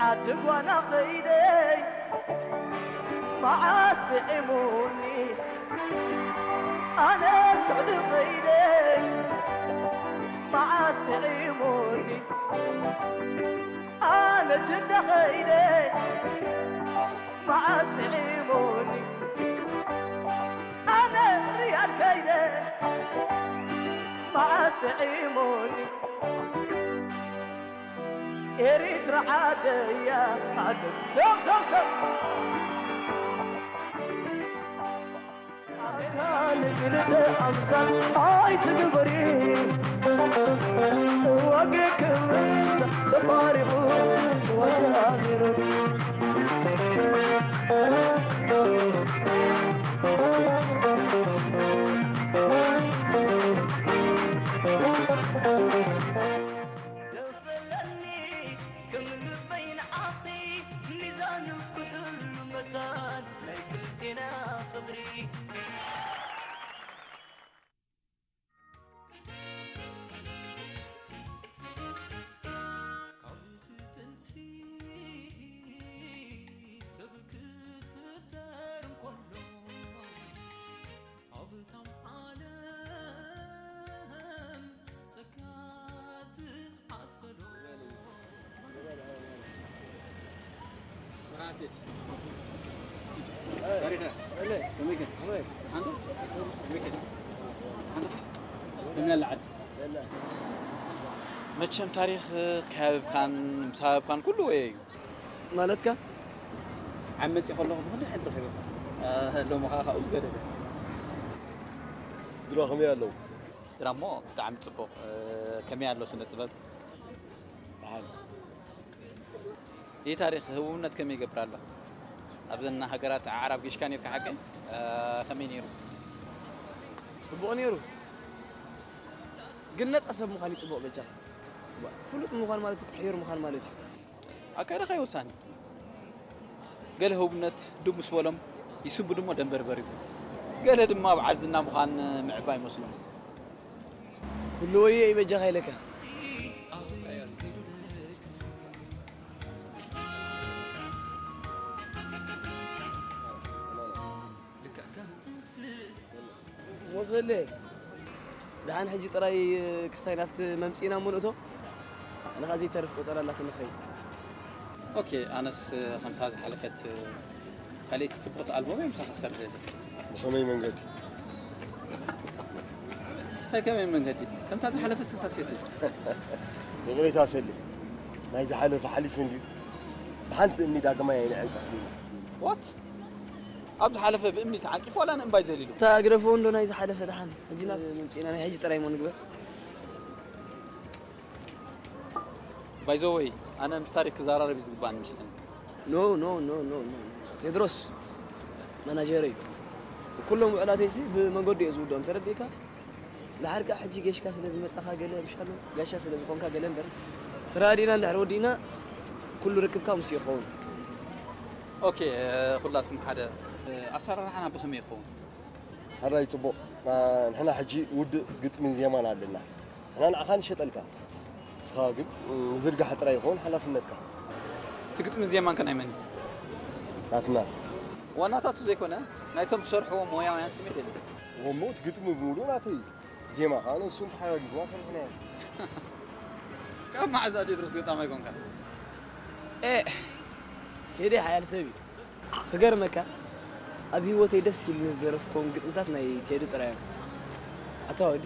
ዓዲ ጓና ኸይደ መዓስ ስዒሙኒ፣ ኣነ ስዑዲ ኸይደ መዓስ ስዒሙኒ፣ ኣነ ጅዳ ኸይደ መዓስ ስዒሙኒ፣ ኣነ ሪያድ ከይደ መዓስ ስዒሙኒ። ኤሪትራ ዓደያ ዓደት ሰብ ሰብ ሰብ ኣካል ክልተ ኣምሳል ኣይትግበሪ ጽዋጌ ክምሳ ተባሪኹ ጽዋ ጀሚሩ ደስ በለኒ ከም ልበይ ንዓኺ ሚዛኑ ክሕሉ መታን ናይ ክልቴና ፍቕሪ። ካብ ጥንቲ ሰብ ክፍጠር እንከሎ ኣብታም ዓለም ጸጋ ዝዓሰሎ መርዓት ታሪኸ ከመይ ከ? ሓንዱ? ከመይ ከ? ሓንዱ? ከመይ ኣላ ዓዲ? መቸም ታሪኽ ካብ ሃብካን ምስ ሃብካን ኩሉ ወየ እዩ። ማለትካ? ዓብ መጺእ ከለኹ ብኽንደይ ሕድ ረኺበካ? ሎሚ ኸዓ ካብኡ ዝገደደ። ስድራ ከመይ ኣለዉ? ስድራ እሞ ብጣዕሚ ጽቡቕ። ከመይ ኣሎ ስነ ጥበብ? ደሓን። ይህ ታሪኽ ህቡብነት ከመይ ይገብር ኣሎ? ኣብዘን ሃገራት ኣዕራብ ጌሽካ ነርካ ሓቀይ? ከመይ ነይሩ? ጽቡቕ ነይሩ። ግን ነጻ ሰብ ምዃን እዩ ጽቡቕ በጃኻ። ፍሉጥ ምዃን ማለት እኮ ሕዩር ምዃን ማለት እዩ። ኣካይዳኻ እዩ ወሳኒ። ገለ ህቡብነት ድም ምስ በሎም ይስንብዱ እሞ ደንበርበር ይብሉ። ገለ ድማ በዓል ዝና ምዃን ምዕባይ ይመስሎም። ኩሉ ወዮ እዩ በጃኻ ኢለካ። ሞስበለ ደሓን ሕጂ ጥራይ ክስታይ ናብቲ መምጽኢና እሞ ንእቶ። ኣነ ኸኣ ዘይተርፍ ቆጸራ ኣላትኒ ክኸይድ። ኦኬ፣ ኣነስ ከምታ ዝሓለፈት ካልኣይቲ ጽብቕቲ ኣልቦም እየ ምሳኻ ክሰርሕ ደልየ። ብኸመይ መንገዲ? እንታይ ከመይ መንገዲ? ከምታ ዝሓለፈት ስንካ ሴፍ። ይቕሬታ ሰሌ፣ ናይ ዝሓለፈ ሓሊፉ እንድዩ። ብሓንቲ እምኒ ዳግማይ ኣይንዕንቀፍን ኢና። ዋት? ኣብ ዝሓለፈ ብእምኒ ተዓንቂፉ ዋላ ንእምባይ ዘሊሉ? እታ ግደፍዎ እንዶ ናይ ዝሓለፈ ደሓን። ሕጂ ናብ መምጽኢና ናይ ሕጂ ጥራይ እሞ ንግበር። ባይ ዘ ወይ፣ ኣነ ምስ ታሪኽ ክዘራረብ እዩ ዝግባኣኒ መስለኒ። ኖ፣ ኖ፣ ኖ፣ ኖ፣ ኖ። ቴድሮስ፣ ማናጀረይ እዩ። ኩሎም ውዕላተይሲ ብመንገዱ እየ ዝውድኦም፣ ተረዲእካ? ደሓር ከኣ ሕጂ ጌሽካ ስለ ዝመጻኻ ገለ፣ ምሻሎ፣ ጋሻ ስለ ዝኾንካ ገለ እምበር፣ ተረዳዲእና እንድሕር ወዲእና፣ ኩሉ ርክብካ ምስኡ ይኸውን። ኦኬ፣ ኩላትኩም ሓደ። ኣሰራርሓና ብኸመይ ይኸውን? ሕራይ ጽቡቕ። ንሕና ሕጂ ውድእ ግጥምን ዜማን ኣለና። ንሕና ንዓኻ ንሸጠልካ። ንስኻ ግን ምዝርጋሕ ጥራይ ይኸውን ሓላፍነትካ። እቲ ግጥምን ዜማን ከ ናይ መን እዩ? ናትና። ዋናታቱ ዘይኮነ፣ ናይቶም ዝሰርሕዎ ሞያውያን ስሜት የለን። እሞ እቲ ግጥሚ ብምሉእ ናተይ እዩ። ዜማ ከኣ ንሱን ተሓጋጊዝና ሰሪሕናዮ። ካብ መዓዝ ቴድሮስ ገጣማይ ኮንካ? ኤ፣ ቴዲ ሓያል ሰብ እዩ። ክገርመካ፣ ኣብ ህይወተይ ደስ ኢሉኒ ዝደረፍኩዎም ግጥምታት ናይ ቴዲ ጥራይ እዮም። ኣታ ወዲ፣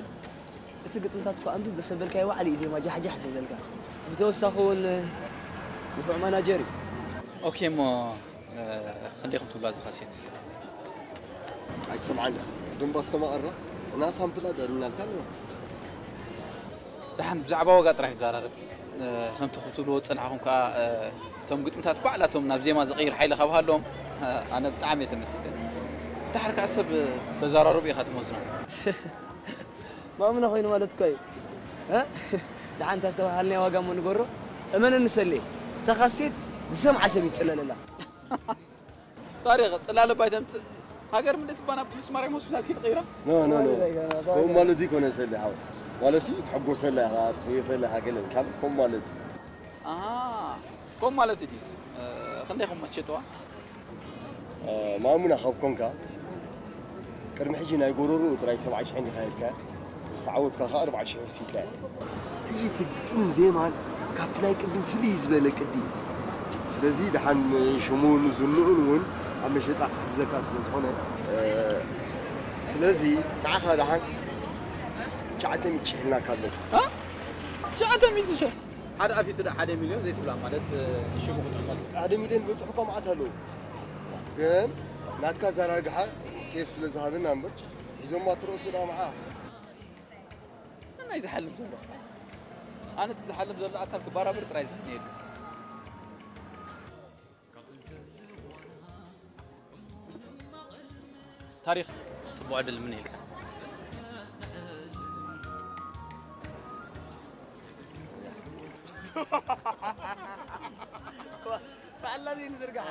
እቲ ግጥምታት እኮ ኣንቢብ መሰበልካዮ ባዕሉ እዩ ዜማ ጃሕጃሕ ዘብለልካ። ብተወሳኺ እውን ንፉዕ ማናጀር እዩ። ኦኬ፣ እሞ ክንደይ ከም ትብላ እዛ ካሴት? ኣይትሰምዓን ዲኻ? ደንባ ዝተማቐራ እና ሳምፕላ ደርብናልካ ኣለዋ። ደሓን ብዛዕባ ዋጋ ጥራሕ ይዘራረብ። ከምቲ ክትብልዎ ዝጸናሕኩም ከኣ፣ እቶም ግጥምታት ባዕላቶም ናብ ዜማ ዝቕይር ሓይሊ ካብ ሃለዎም፣ ኣነ ብጣዕሚ እየ ተመሲጠ። ደሓር ከኣ ሰብ በዘራርቡ ኢኻ ትመዝኖ። ማእምና ኮይኑ ማለት እኮ እዩ። እ? ደሓን እንታ ዝተባሃልናዮ ዋጋ እሞ ንገሮ። እመነኒ ሰሌ፣ እታ ካሴት ዝሰምዓ ሰብ ይጽለለላ። ታሪኽ ጽላለ ባይ ተምጽእ ሃገር ምንድን ትባና ፕሊስ ማርያም ሆስፒታል ክትቀይራ? ኖ፣ ኖ፣ ኖ። ከምኡ ማለት ዘይኮነ ሰለ ሓው። ማለት ሲ ትሕጎሰላ ኢኻ፣ ትኽየፈላ ኢኻ ገለ ካብ ከምኡ ማለት እዩ። ኣሃ። ከም ማለት እዩ። ክንደይ ከም መሸጥዋ? ማእሙና ካብ ኮንካ ቅድሚ ሕጂ ናይ ጎረርኡ ጥራይ ሰብዓ ሽሕ እንዲኻ ሂብካ፣ ምስ ተዓወትካ ከኣ ኣርብዓ ሽሕ ወሲድካ። ሕጂ እቲ ግጥምን ዜማን ካብቲ ናይ ቅድም ፍልይ ዝበለ ቅዲ እዩ። ስለዚ ደሓን ሽሙን ዝንኡን እውን ኣብ መሸጣ ክሕግዘካ ስለ ዝኾነ፣ ስለዚ ንዓኻ ደሓን ትሽዓተ ሚእቲ ሽሕ ኢልናካ ኣለና። ትሽዓተ ሚእቲ ሽሕ ሓደ ኣፊቱ ዶ ሓደ ሚልዮን ዘይትብላ ማለት ሽሙ ክትሕመል። ሓደ ሚልዮን ዝበፅሑ እኳ መዓት ኣለዉ፣ ግን ናትካ ዘራግሓ ኬፍ ስለ ዝሃበና እምበር ሒዞማ ትርእሱ ዳ መዓ። መን እዩ ዝሓልም ዘሎ? ኣነ እቲ ዝሓልም ዘሎ ኣካል ክበራበር ጥራይ ዝፍትነየሉ። ታሪኽ ጽቡቕ ዕድል እምነየልካ። ባዕላ ዘይንዝርግሓ።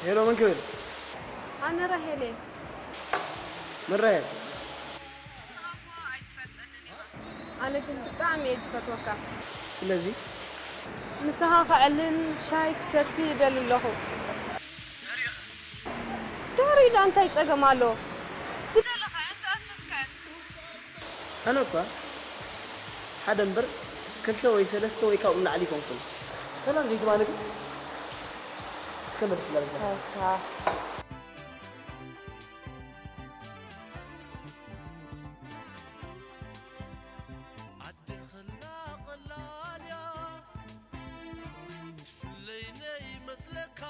ሄሎ፣ መን ክብል? ኣነ ራሄል እየ። መን ራሄል? ንስኻ እኮ ኣይትፈልጠንን ኢኻ። ኣነ ግን ብጣዕሚ እየ ዝፈትወካ። ስለዚ? ምሳኻ ከዕልን ሻሂ ክሰቲ ይደሊ ኣለኹ። ድሕሪኡ ደኣ እንታይ ጸገም ኣለዎ? ዝደለኻዮን ዝኣዘዝካዮን። ኣነ እኳ ሓደ እምበር ክልተ ወይ ሰለስተ ወይ ካብኡ ንላዕሊ ኣይኮንኩን። ሰላም ዘይትባኒ ግን እስከ መልስላ ብቻ። እስካ ኣደኽላ ቐላልያ ትፍለይነ ይመስለካ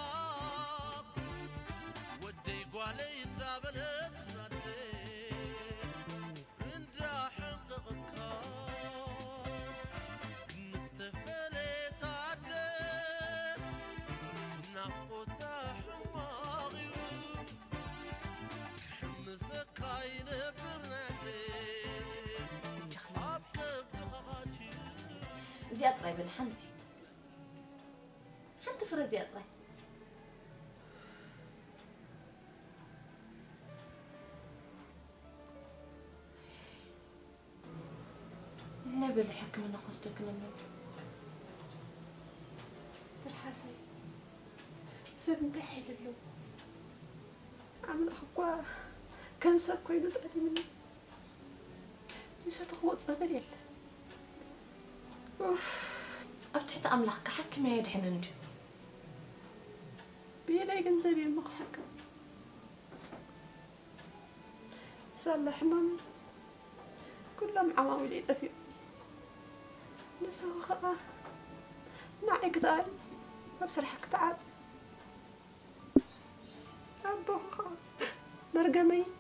ወደይ ጓለይ እንዳበለት ናተይ እንዳሐንቀቐትካ ምስ ተፈለየት ኣደ ናፍቆታ ሕማቕ እዩ ክሕምሰካ ይነብር ናተይ ኣብ ከብድኻ ኣትዩ እዚኣ ጥራይ በል ሓንቲ ሓንቲ ፍረ እዚኣ ጥራይ ነብል ሕክምና ክወስደክን ኣለዎ። ትርሓሰይ ሰብ እንታይ ሓይሊ ኣለዎ? ኣምላኽ እኳ ከም ሰብ ኮይኑ ጠሊምኒ ዝሰትኽዎ ጸበል የለን። ኡፍ። ኣብ ትሕቲ ኣምላኽ ክሓክም ኣየድሕንን ድዩ? ብኢደይ ገንዘብ እየ እሞ ክሕከም። ሳላ ሕማመይ ኩሎም ዓማዊለይ ጠፊኦም። ንስኺ ኸኣ ንዓይ ክትኣሊ ኣብ ስራሕ ክትዓጽ። ኣቦኺ ኸኣ መርገመይን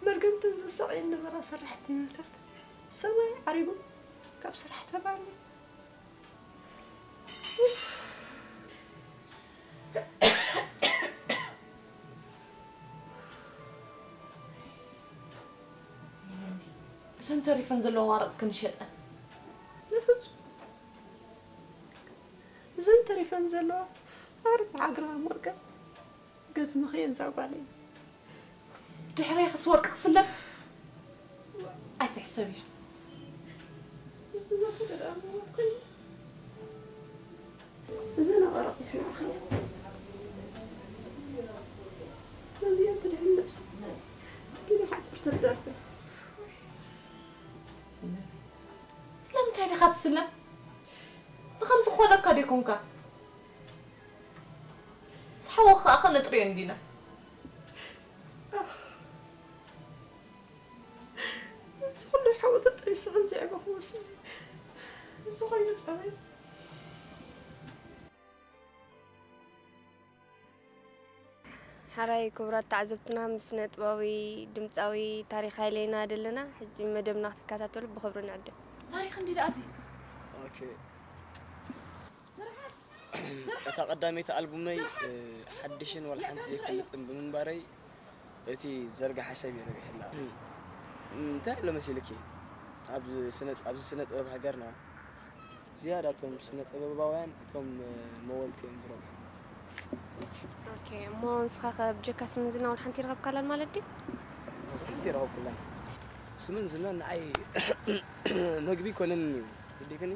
መርገምትን ዘሳቕየን ነበራ ሰራሕተኛታት ሰማይ ዓሪጉ ካብ ስራሕ ተባርሩ። እተን ተሪፈን ዘለዋ ዋርቕ ክንሸጠን። በፍጹም። እዘን ተሪፈን ዘለዋ ኣርብዓ ግራም ወርቂ ገዝምኽየን እዛ ጓለይ። ድሕሬኽስ ወርቂ ክስለብ ኣይትሕሰብዮ። እዚ ሞት ደኣ ሞት ኮይኑ እዘን ኣቐራቒስ ንዓኺ እያ። ነዚኣን ትድሕን ነብሲ ሓፂር ትርዳርኩ። ስለምንታይ ዲኻ ትስለም? ንኸምዚ ክኾነካ ዶ ይኮንካ? ምስ ሓወኻ ከኣ ከነጥርዮ እንዲና። እዚ ኩሉ ሓወ ተጠቢሰ ከምዚ ይዕበኹ መሲሉ። እዚ ኮይኑ ጸበይ። ሓራይ ክቡራት ተዓዘብትና፣ ምስ ስነ ጥበባዊ ድምፃዊ ታሪክ ሃይለ ኢና ዘለና። ሕጂ መደብና ክትከታተሉ ብኽብሪ ንዕድም። ታሪክ እንዲ ደኣሲ። ኦኬ። እታ ቀዳመይቲ ኣልቡመይ፣ እ፣ ሓድሽን ወላ ሓንቲ ዘይፈልጥን ብምንባረይ፣ እቲ ዘርጋሓ ሰብ እየ ረቢሐላ። እም። እንታይ ኣሎ መሲልኪ? ኣብ ስነ-፣ ኣብዚ ስነ ጥበብ ሃገርና፣ ዝያዳ እቶም ስነ ጥበባውያን፣ እቶም፣ እ፣ መወልቲ እዮም ዝረብሑ። ኦኬ፣ እሞ ንስኻ ኸ ብጀካ ስምን ዝናን ሓንቲ ይረኸብካላን ማለት ድዩ? ሓንቲ ይረኸብኩላን። ስምን ዝናን ንዓይ መግቢ ይኮነኒ እዩ። ርዲክኒ?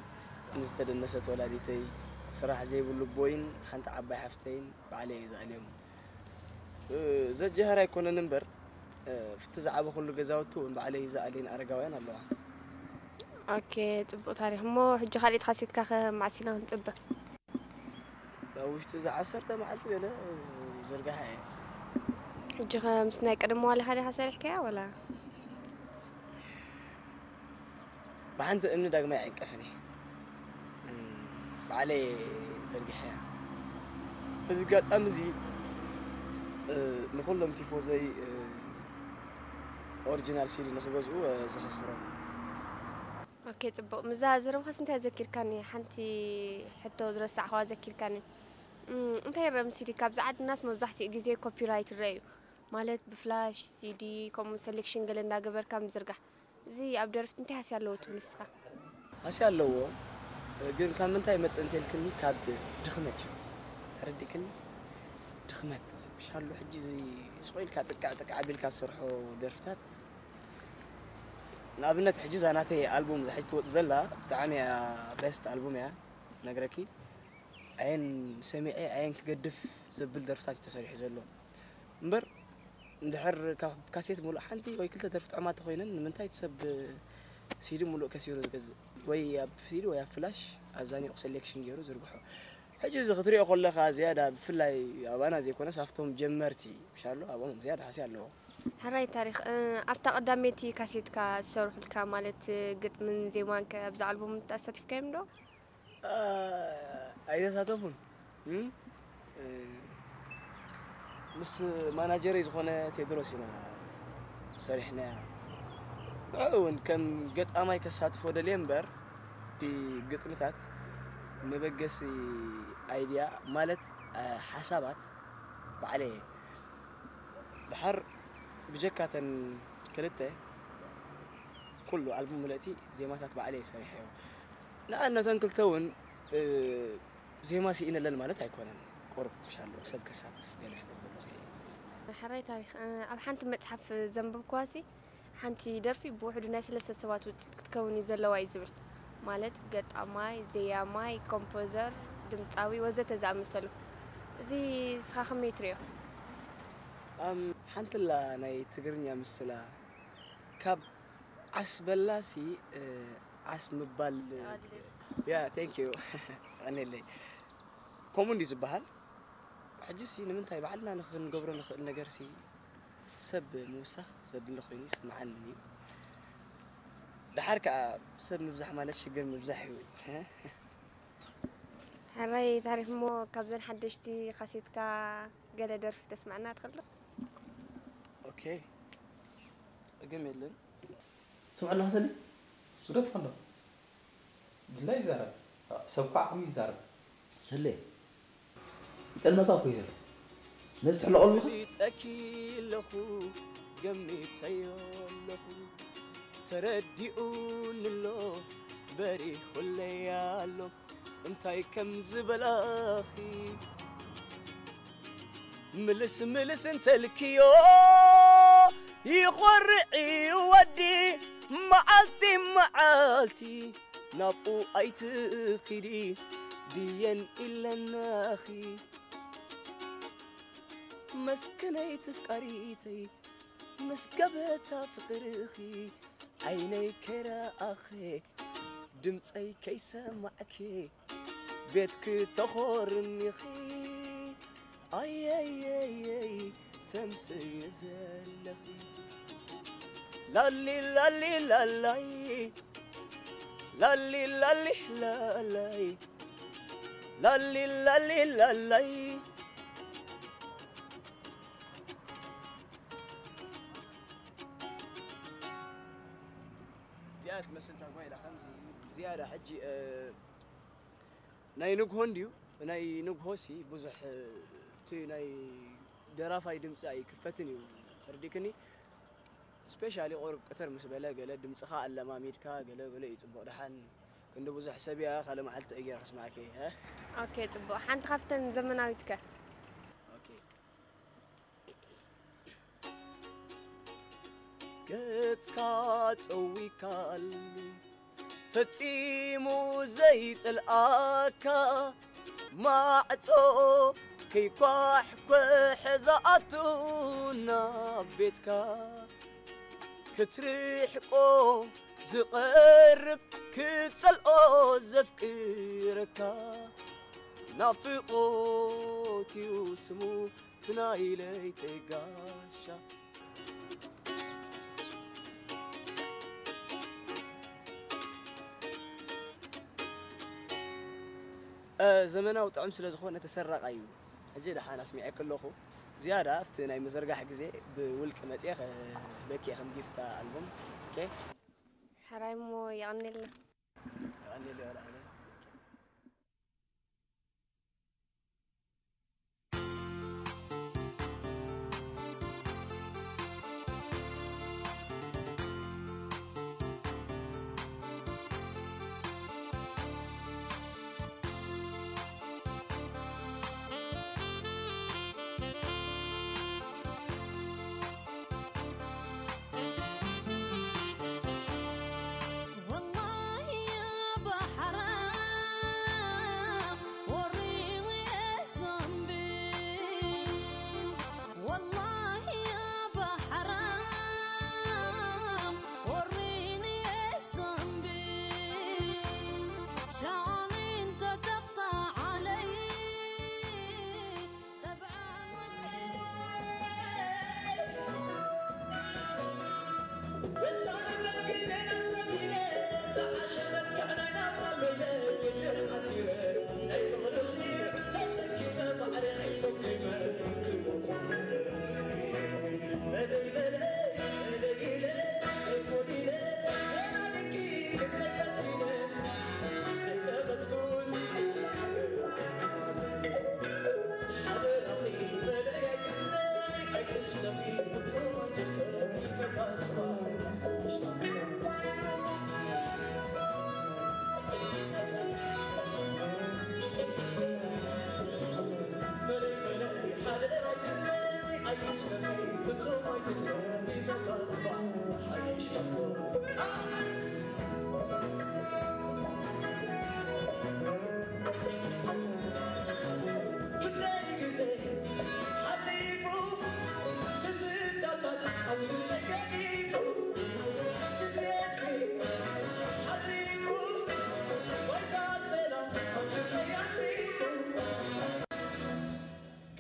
ንዝተደነሰት ወላዲተይ፣ ስራሕ ዘይብሉ ቦይን ሓንቲ ዓባይ ሓፍተይን ባዕለይ እየ ዝኣልዮም። እ፣ ዘጀሃር ኣይኮነን እምበር፣ እ፣ ፍቲ ዝዓበኹሉ ገዛውቲ እውን ባዕለይ ዝኣልየን ኣረጋውያን ኣለዋ። ኦኬ፣ ጽቡቕ ታሪኽ። እሞ ሕጂ ካልእ ካሴትካ ከ መዓስ ኢና ክንጽበ? ኣብ ውሽጢ እዛ ዓሰርተ መዓልቲ ገለ፣ እ፣ ዝርግሓ እየ። ሕጂ ከ ምስ ናይ ቀደም ዋሊኻ ዲኻ ሰሪሕካያ ዋላ? ብሓንቲ እምኒ ዳግማይ ኣይዕንቀፍን እየ። እም፣ ባዕለይ ዘርጊሐያ። በዚ ኣጋጣሚ እዚ፣ እ፣ ንኹሎም ቲፎዘይ፣ እ፣ ኦሪጂናል ሲዲ ንኽገዝኡ፣ እ፣ ዘኻኽሮም። ኦኬ፣ ጽቡቕ። ምዛ ዘረባኻስ እንታይ ዘኪርካኒ? ሓንቲ ሕቶ ዝረሳዕኽዋ ዘኪርካኒ። እም፣ እንታይ ይረአ ሲዲ? ካብዚ ዓድናስ መብዛሕትኡ ግዜ ኮፒራይት ይረአ እዩ። ማለት ብፍላሽ፣ ሲዲ፣ ከምኡ ሰሌክሽን ገለ እንዳገበርካ ምዝርጋሕ። እዚ ኣብ ደርፍቲ እንታይ ሃስያ ኣለዎ ትብል ንስኻ? ሃስያ ኣለዎ፣ ግን ካብ ምንታይ ይመጽእ እንተልክኒ፣ ካብ ድኽመት እዩ። ተረዲእክኒ? ድኽመት። ምሻሉ ሕጂ እዚ ስቕ ኢልካ ጥቃዕ ጥቃዕ ኣቢልካ ዝሰርሖ ደርፍታት፣ ንኣብነት ሕጂ እዛ ናተይ ኣልቡም እዛ ሕጂ ትወጽእ ዘላ ብጣዕሚ እያ ቤስት ኣልቡም እያ። ነግረኪ፣ ኣየን ሰሚዐ ኣየን ክገድፍ ዘብል ደርፍታት እዩ ተሰሪሑ ዘሎ። እምበር እንድሕር ካብ ካሴት ሙሉእ ሓንቲ ወይ ክልተ ደርፊ ጥዑማት ተኾይነን፣ ንምንታይ እቲ ሰብ ሲዲ ሙሉእ ከሲሩ ዝገዝእ? ወይ ኣብ ሲዲ ወይ ኣብ ፍላሽ ኣዛኒቑ ሰሌክሽን ገይሩ ዝርግሖ። ሕጂ እዚ ክትሪኦ ከለኻ ዝያዳ ብፍላይ ኣባና ዘይኮነስ ኣብቶም ጀመርቲ ምሻሎ ኣብኦም ዝያዳ ሃስያ ኣለዎ። ሕራይ ታሪኽ፣ እ፣ ኣብታ ቀዳመይቲ ካሴትካ ዝሰርሑልካ ማለት ግጥምን ዜማን ከ ኣብዛ ኣልቡም ኣሳቲፍካዮም ዶ? ኣ-፣ ኣይተሳተፉን። እም? እ፣ ምስ ማናጀረይ ዝኾነ ቴድሮስ ኢና ሰሪሕናያ። ንዕኡ እውን ከም ገጣማይ ከሳትፎ ደልየ እምበር፣ እቲ ግጥምታት መበገሲ ኣይድያ ማለት፣ እ፣ ሓሳባት ባዕለየ። ደሓር ብጀካ እተን ክልተ፣ ኩሉ ኣልቡም ምልእቲ ዜማታት ባዕለየ ሰሪሐዮ። ንኣን ነተን ክልተ እውን፣ እ፣ ዜማ ስኢነለን ማለት ኣይኮነን። ቁሩብ ምሻሎ ሰብ ከሳትፍ ገለ ስለ ዝደለኹ እየ። ሕራይ ታሪኽ፣ እ፣ ኣብ ሓንቲ መጽሓፍ ዘንበብክዋሲ፣ ሓንቲ ደርፊ ብውሕዱ ናይ ሰለስተ ሰባት ውጽኢት ክትከውን እዩ ዘለዋ እዩ ዝብል። ማለት ገጣማይ፣ ዘያማይ፣ ኮምፖዘር፣ ድምጻዊ ወዘተ ዝኣመሰሉ። እዚ ንስኻ ከመይ ትርእዮ? ኣም፣ ሓንቲ ኣላ ናይ ትግርኛ ምስላ፣ ካብ ዓስ በላሲ፣ እ፣ ዓስ ምባል፣ ያ፣ ቴንክ ዩ። ቀኒለይ። ከምኡ እንድዩ ዝበሃል። ሕጂሲ ንምንታይ ባዕልና ንኽንገብሮ ንኽእል ነገርሲ ሰብ ምውሳኽ ዘድሊ ኮይኑ ይስምዓኒ እዩ። ደሓር ከኣ ሰብ ምብዛሕ ማለት ሽግር ምብዛሕ እዩ። ሕራይ ታሪፍ እሞ ካብዘን ሓደሽቲ ካሴትካ ገለ ደርፊ ተስምዓና ትኽእል ዶ? ኦኬ። ጸገም የለን። ስምዑ ኣለኹ ሰኒ? ግደፍ ከሎ። ድላ ይዛረብ። ሰብ እኮ ዓቕሚ ይዛረብ። ሰሌ፣ ይጠልመካ እኮ እዩ ዘሎ። ነዚ ትሕለቐሉ ኣለኻ? ኣፍሊጠኪ ኣለኹ፣ ገሚተዮ ኣለኹ። ተረዲኡኒ ኣሎ፣ በሪኹለይ ኣሎ። እንታይ ከም ዝበላኺ ምልስ ምልስ እንተልክዮ ይኾርዕ እዩ ወዲ መዓልቲ መዓልቲ ናብኡ ኣይትኺዲ ድየን ኢለናኺ መስከነይ ተፍቃሪተይ ምስ ገበታ ፍቕርኺ ዓይነይ ከይረኣኸ ድምፀይ ከይሰማዕኪ ቤትኪ ተኾርሚኺ ኣየየየይ ተምስየ ዘለኺ ላሊ ላሊ ላላይ ላሊ ላሊ ላላይ ላሊ ላሊ ላላይ እዚኣ ትመስል ታጓ ኢላ ከምዚ ዝያዳ ሕጂ ናይ ንግሆ እንድዩ ናይ ንግሆ ሲ ብዙሕ እቲ ናይ ደራፋይ ድምፂ ኣይክፈትን እዩ ተርዲክኒ ስፔሻሊ ቁሩብ ቅትር ምስ በለ ገለ ድምፅኻ ኣለማሚድካ ገለ ገለ እዩ ፅቡቕ ደሓን ክንዲ ብዙሕ ሰብ እያ ካልእ መዓልቲ ዕጌር ክስማዕኪ እ? ኦኬ ፅቡቕ ሓንቲ ካብተን ዘመናዊት ከ ኦኬ ገጽካ ጸዊካሉ ፈጺሙ ዘይጽልኣካ ማዕጾ ከይኳሕኮሐ ዝኣቱ ናብ ቤትካ ክትርሕቆ ዝቐርብ ክጸልኦ ዘፍቅረካ ናፍቖት እዩ ስሙ ትናይ ለይተይ ጋሻ ዘመናዊ ጥዑም ስለ ዝኾነ ተሰራቕ እዩ ሕጂ ደሓን ኣስሚዐ ከለኹ ዝያዳ ኣብቲ ናይ ምዝርጋሕ ግዜ ብውልቂ መፅየ በኪ ከም ጊፍት ኣልቡም ኦኬ ሕራይ እሞ የቐንየልና የቐንየልና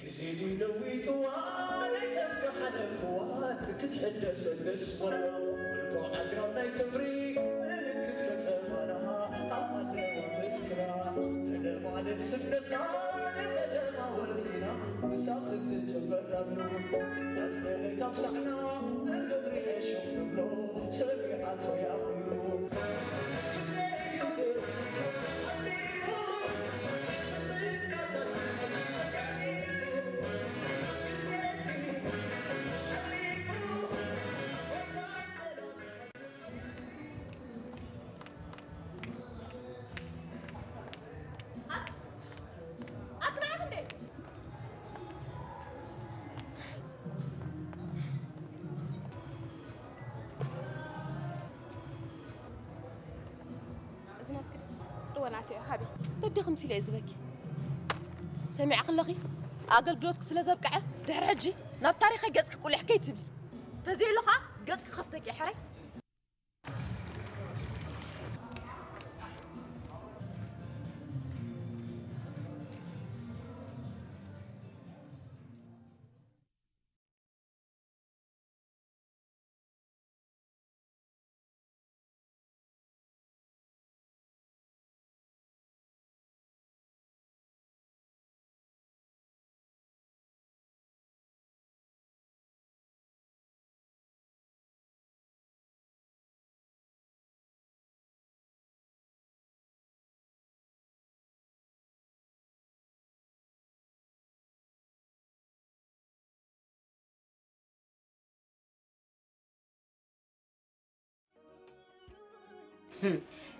ግዜ ድዩ ለዊጥዋ ናይ ከምዚ ሓለፍክዋ ክትሕደስ ንስፍራ ምልኩዕ ኣግራብ ናይ ተምሪ ምልክት ከተማና ኣለዋ መስክራ ፈለማ ንስነትና ንከተማ ወፂና ምሳኺ ዝጀመርናሉ ናትመለይ ታብሳዕና ንፍቕሪ ሸፍ ንብሎ ሰሚዓቶ ያኽሉ እወ ናተይ ሃቢ ደድኽምቲ ኢለ እየ ዝበኪ ሰሚዕኪ ኣለኺ ኣገልግሎትኪ ስለ ዘብቅዐ ድሕሪ ሕጂ ናብ ታሪኸይ ገፅኪ ቁሊሕ ከይትብሊ ተዘይሉ ኸዓ ገጽ ክኸፍተኪ እየ፣ ሕራይ።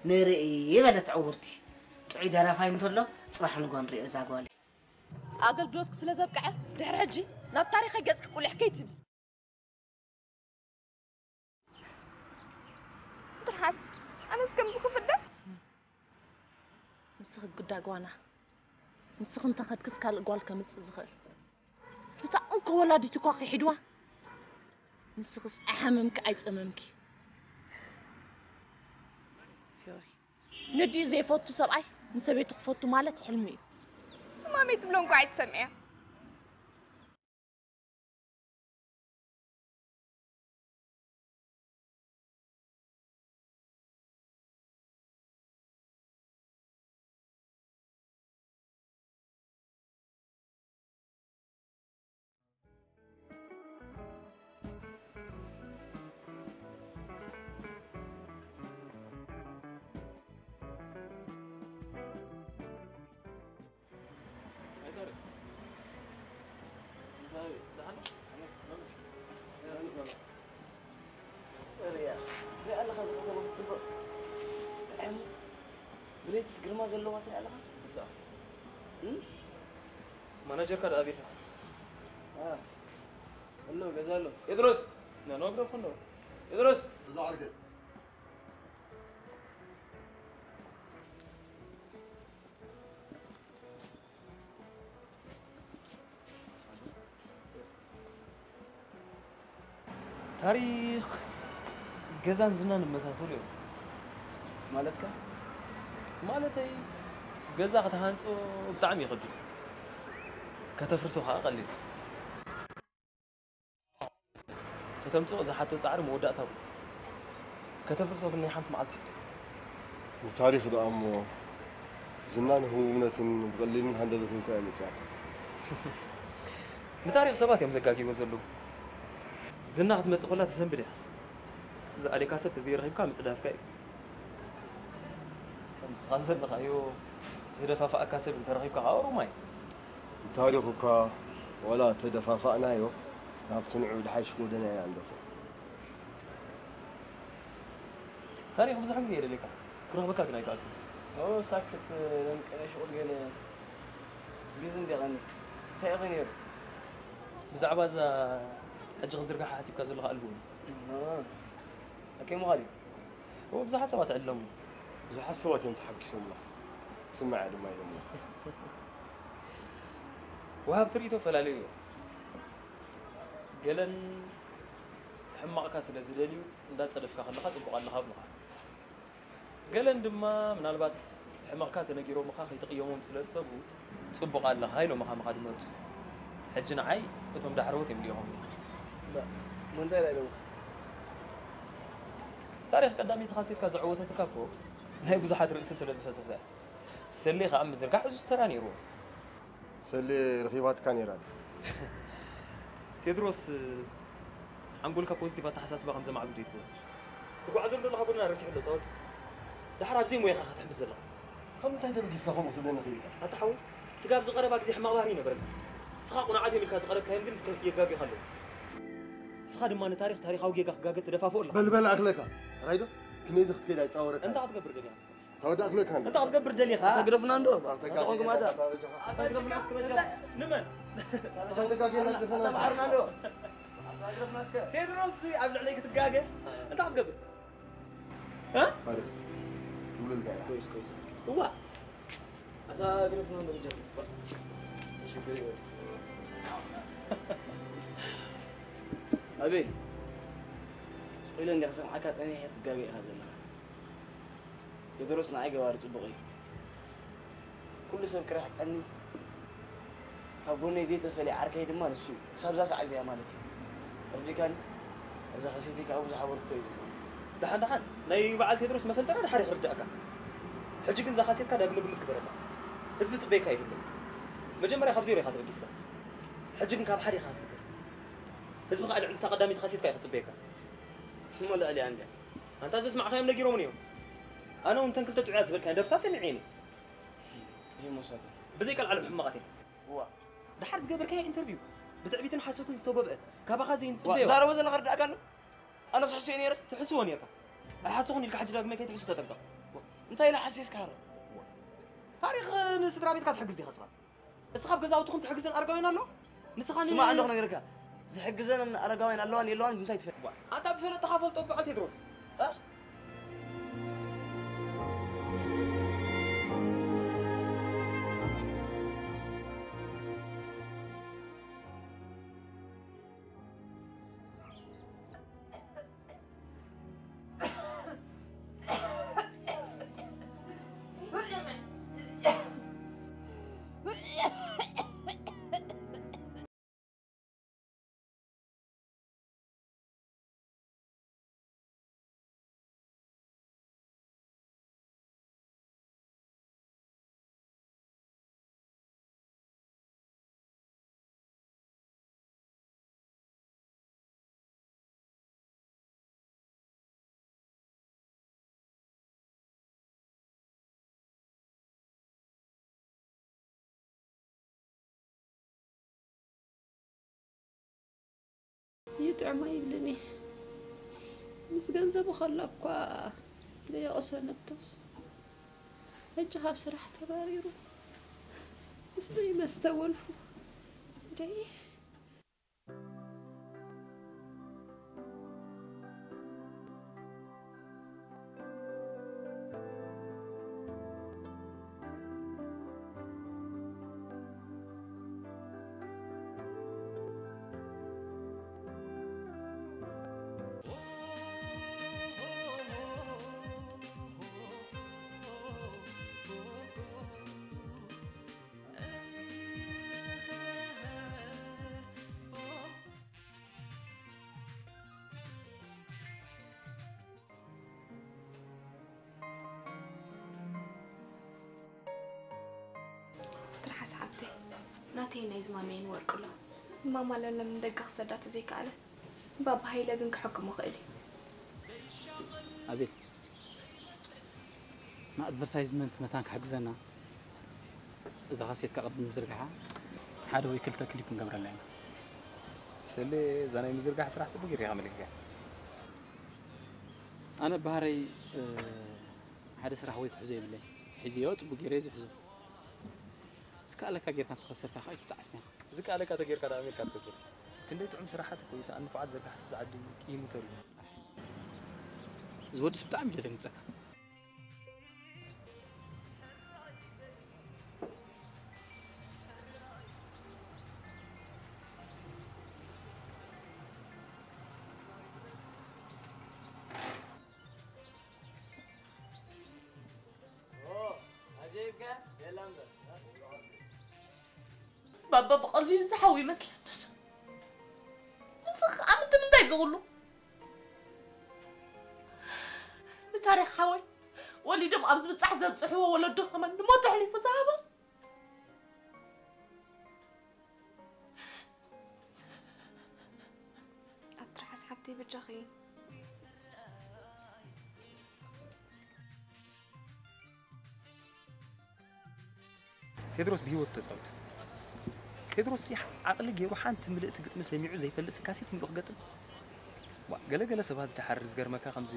ንርኢ በለት ዕውርቲ። ጥዑይ ደራፋይ እንተሎ ጽባሕ ንጎ ንሪኦ እዛ ጓለይ። ኣገልግሎትኪ ስለ ዘብቅዐ ድሕሪ ሕጂ ናብ ታሪኸይ ገጽኪ ቁሊሕ ከይትብሊ። ትርሓስ ኣነስ ከምዚ ክፍደ ንስኺ ግዳ ጓና ንስኺ እንተኸድክስ ካልእ ጓል ከምጽእ ዝኽእል እታ እንኮ ወላዲቱ እኳ ክሒድዋ ንስኽስ ኣይሓመምኪ ኣይጸመምኪ ፊዮሪ ነዲኡ ዘይፈቱ ሰብኣይ ንሰበይቱ ክፈቱ ማለት ሕልሚ እዩ ማመይ ትብሎ እንኳ ኣይትሰምዕያ ሪኣ ኣለኻ እዚ ከተማ ክትፅብቕ ብዕሙ ብለይትስ ግርማ ዘለዋ ትሪኣ ኣለኻ ማናጀርካ ደኣ ቤት ኣሎ ገዛ ኣሎ ጴጥሮስ ነኖግረፍ ኣሎ ጴጥሮስ እዛ ዓርከ ታሪኽ ገዛን ዝናን ይመሳሰሉ እዮም። ማለትካ? ማለተይ ገዛ ክትሃንጾ ብጣዕሚ ይኸብድ እዩ። ከተፍርሶ ከኣ ቀሊል። ከተምጽኦ ዝሓቶ ጻዕሪ መወዳእታ ኣብኡ። ከተፍርሶ ግን ናይ ሓንቲ መዓልቲ ሓቶ። ንታሪኽ ደኣ እሞ ዝናን ህቡብነትን ብቐሊልን ሃንደበትን እኳ እያ መጺኣቶ። ንታሪኽ ሰባት እዮም ዘጋግይዎ ዘለዉ። ዝና ክትመጽእ ከላ ተሰንብድ እያ። ዝኣልየካ ሰብ ተዘይረኺብካ ምጽዳፍካ እዩ። ከም ንስኻ ዘለኻዮ ዝደፋፍኣካ ሰብ እንተረኺብካ ከኣ ኦሮማይ። ንታሪኽ እኳ ዋላ ተደፋፋእናዮ ናብቲ ንዑ ድሓይሽ ጎደና ኢና ንደፍኦ። ታሪኽ ብዙሕ ግዜ የደልየካ ክረኽበካ ግን ኣይከኣልኩን። ኦ ሳክት ለምቀነ ሽቑል ገለ ቢዚ እንዲቐኒ እንታይ ኢኺ ነይሩ? ብዛዕባ እዛ ሕጂ ክዝርግሓ ሓሲብካ ዘለኻ ኣልቡም ኣከይ ምዃን እዩ? እወ ብዙሓት ሰባት ዕለሙ። ብዙሓት ሰባት እዮም ተሓጒሶምላ ክትስምዐ ድማ ኢሎምላ። ወሃብቲ ርእይቶ ፈላለዩ እዮም። ገለን ሕማቕካ ስለ ዝደልዩ እንዳጸደፍካ ከለኻ ጽቡቕ ኣለኻ ኣብሉኻ። ገለን ድማ ምናልባት ሕመቕካ ተነጊሮምኻ ከይትቕየሞም ስለ ዝሰግኡ ጽቡቕ ኣለኻ ኢሎምኻ ምኻድ ይመርጹ። ሕጂ ንዓይ እቶም ዳሕረዎት እዮም ልኢኾም። እንታይ ኢላ ኢሎምኻ? ታሪኽ ቀዳመይቲ ካሴትካ ዘዐወተትካ እኮ ናይ ብዙሓት ርእሲ ስለ ዝፈሰሰ እያ። ሰሌ ከኣ ምዝርጋሕ ዕዙዝ ተራ ነይርዎ። ሰሌ ረኺባትካ ነይራ ድያ? ቴድሮስ ሓንጎልካ ፖዚቲቭ ኣተሓሳስባ ከም ዘማዕብል ዶ ይትገብር? ትጓዓዘሉ ዘለኻ ጎደና ረሲሑ ኣሎ እታ ወዲ። ደሓር ኣብዘይ ሞያኻ ኢኻ ትሕምስ ዘለኻ። ካብ ምንታይ ተበጊስካ ከምኡ ክትብለኒ ክኢልካ? ኣታ ሓወይ፣ ስጋብ ዝቐረባ ግዜ ሕማቕ ባህሪ ይነበረካ። ንስኻ ቁኑዓት እዮም ኢልካ ዝቐረብካዮም ግን የጋግዩኻ ኣለዉ። ንስኻ ድማ ንታሪኽ ታሪኻዊ ጌጋ ክጋገ ትደፋፍኦ ኣለኻ። በል በል ኣኽለካ። ራይዶ ክንደይ እዚ ክትከይድ ኣይጻወረካ። እንታይ ክትገብር ደሊኻ? ተወዳእክለካ እንዶ። እንታይ ክትገብር ደሊኻ? ተግረፍና እንዶ። ኣታ ተቆንኩ ማታ። ኣታ ተግረፍና እስኪ በጃ። ንመን? ተጋጌና ዝፈና። ተባህርና እንዶ። ተግረፍና እስከ። ቴድሮስ ኣብ ልዕለይ ክትጋገ እንታይ ክትገብር? እ? ማለት ውልልካ ኢኻ። ኮይስ ኮይስ። እዋ። ኣታ ግረፍና እንዶ በጃ። ሽግር የለን። ኣቤል ኢለ እንዲያ ክሰምዓካ ጸኒሐ ክትጋገ ኢኻ ዘለኻ። ቴድሮስ ንዓይ ገባሪ ጽቡቕ እዩ። ኩሉ ሰብ ክርሕቀኒ፣ ካብ ጎነይ ዘይተፈልየ ዓርከይ ድማ ንሱ እዩ። ክሳብ እዛ ሰዓት እዚኣ ማለት እዩ። ተረዲእካኒ? እዛ ካሴተይ ከዓ ብዙሕ ኣበርክቶ እዩ ዘለዎ። ደሓን ደሓን፣ ናይ በዓል ቴድሮስ መፈንጠራ ደሓር ክርዳእካ። ሕጂ ግን እዛ ካሴትካ ዳግመ ግምት ግበረላ። ህዝቢ ጽበየካ እዩ ዘሎ። መጀመርያ ካብ ዜሮ ኢኻ ተበጊስካ። ሕጂ ግን ካብ ሓደ ኢኻ ክትብገስ። ህዝቢ ከዓ ልዕሊ እታ ቀዳመይቲ ካሴትካ እዩ ክጽበየካ። እሞ ልዕሊኣ እንድያ። ኣንታ ዘስማዕካዮም ነጊሮምን እዮም። ኣነ እውን እተን ክልተ ጥዑያት ዝበልካየን ደርፍታት ሰሚዐየን እየ። ይህ መውሰድ። ብዘይ ቀልዓለም ሕማቓት እየን። እዋ። ደሓር ዝገበርካዮ ኢንተርቪው ብትዕቢትን ሓሶትን ዝተጎብአ፣ ካባኻ ዘይንጽበዮ። ዛረቦ ዘለኻ ርዳእካ ኣሎ? ኣነስ ሕሱየ ነይረ? ትሕስዎ ነይርካ። ኣይሓስኹን ኢልካ ሕጂ ዳግመ ከይትሕሱ ተጠንቀቕ። እንታይ ኢለ ሓሲስካ ሃረ? ታሪኽ ንስድራ ቤትካ ትሕግዝ ዲኻ ስኻ? እስኻ ኣብ ገዛውትኹም ትሕግዘን ኣረጋውያን ኣሎ? ንስኻ ን- ስማዕ ኣለኹ ነገርካ። ዝሕግዘን ኣረጋውያን ኣለዋን የለዋን እንታይ ትፈልጥ? ኣንታ ብፈለጥኻ ፈልጦ በዓል ቴድሮስ። እ? ይጥዕሞ ይብልን እየ። ምስ ገንዘቡ ከሎ እኳ ለየቕሰነቶስ፣ ሕጂ ካብ ስራሕ ተባሪሩ፣ ምስ ደይ መስተ ወልፉ፣ ደይ ትርሓስ ሓብተይ፣ ናተይ ናይ ዝማመይን ወርቂ ኣሎ። ማማ ለምለም ንደገ ክሰዳ ተዘይከኣለ፣ ባባ ሃይለ ግን ክሕክሞ ክእል እዩ። ኣቤት፣ ንኣድቨርታይዝመንት መታን ክሕግዘና፣ እዛ ካሴትካ ቅድሚ ምዝርግሓ ሓደ ወይ ክልተ ክሊፕ ክንገብረላ ኢና። ስለ እዛ ናይ ምዝርጋሕ ስራሕ ጽቡቅ ጌርካ መሊክካ። ኣነ ባህረይ፣ እ፣ ሓደ ስራሕ ወይ ክሕዞ የብለይ። ሒዘዮ ጽቡቅ ጌረ ዝሕዞ። ዝከኣለካ ጌርካ እንተኸሰርካ ከዓ ኣይትጠዓስና። ዝከኣለካ ተጌርካ ደኣ ኣሜሪካ ትከስር። ክንደይ ጥዑም ስራሓት እኮ ይሰኣን ንፉዓት ዘርጋሕቲ ብዛ ዓዲ ይሙተሉ። እዚ ወድስ ብጣዕሚ እዩ ዘደንግጸካ። ባባ ብቐሊሉ ዝሓዊ ይመስለኒ። ንስኺ ከዓ ምንታይ ዝኹሉ? ንታሪኽ ሓወይ ወሊዶም ኣብ ዝብጻሕ ዘብጽሕዎ ወለዶ ከማን ንሞት ኣሕሊፉ ዝሃቦም። ኣትርሓስ ሓብተይ በጃኺ። ቴድሮስ ብህይወቱ ተጻዊቱ። ቴድሮስ ሲ ዓቕሊ ገይሩ ሓንቲ ምልእቲ ግጥሚ ሰሚዑ ዘይፈልጥ ካሴት ምሉእ ክገጥም? ዋ፣ ገለ ገለ ሰባት ድሓር ዝገርመካ ከምዚ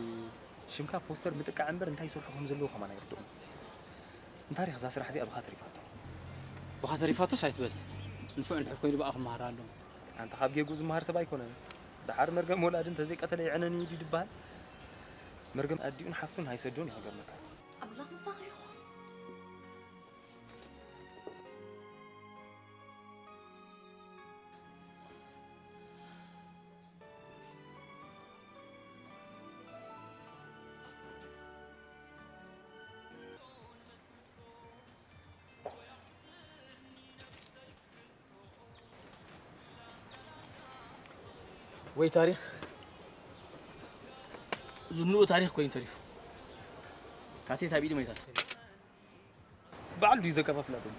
ሽምካ ፖስተር ምጥቃዕ እምበር እንታይ ይሰርሑ ከም ዘለዉ ከማን ኣይርድኡን። ንታሪኽ እዛ ስራሕ እዚኣ ብኻ ተሪፋቶ። ብኻ ተሪፋቶስ ኣይትበል። ንፉዕ እንድሕር ኮይኑ ብኣ ክመሃር ኣለዎ። ኣንታ ካብ ጌግኡ ዝመሃር ሰብ ኣይኮነን። ደሓር መርገም ወላዲ እንተዘይቀተለ ይዕነን እዩ ድዩ ድበሃል? መርገም ኣዲኡን ሓፍቱን ኣይሰዶን እዩ ክገርመካ። ኣምላኽ ምሳኺ ይኹን። ወይ ታሪኽ ዝምልኡ ታሪኽ ኮይኑ ተሪፉ። ካሴት ኣብ ኢዱ መይታት። በዓል ድዩ ዘከፋፍላ ዘሎ?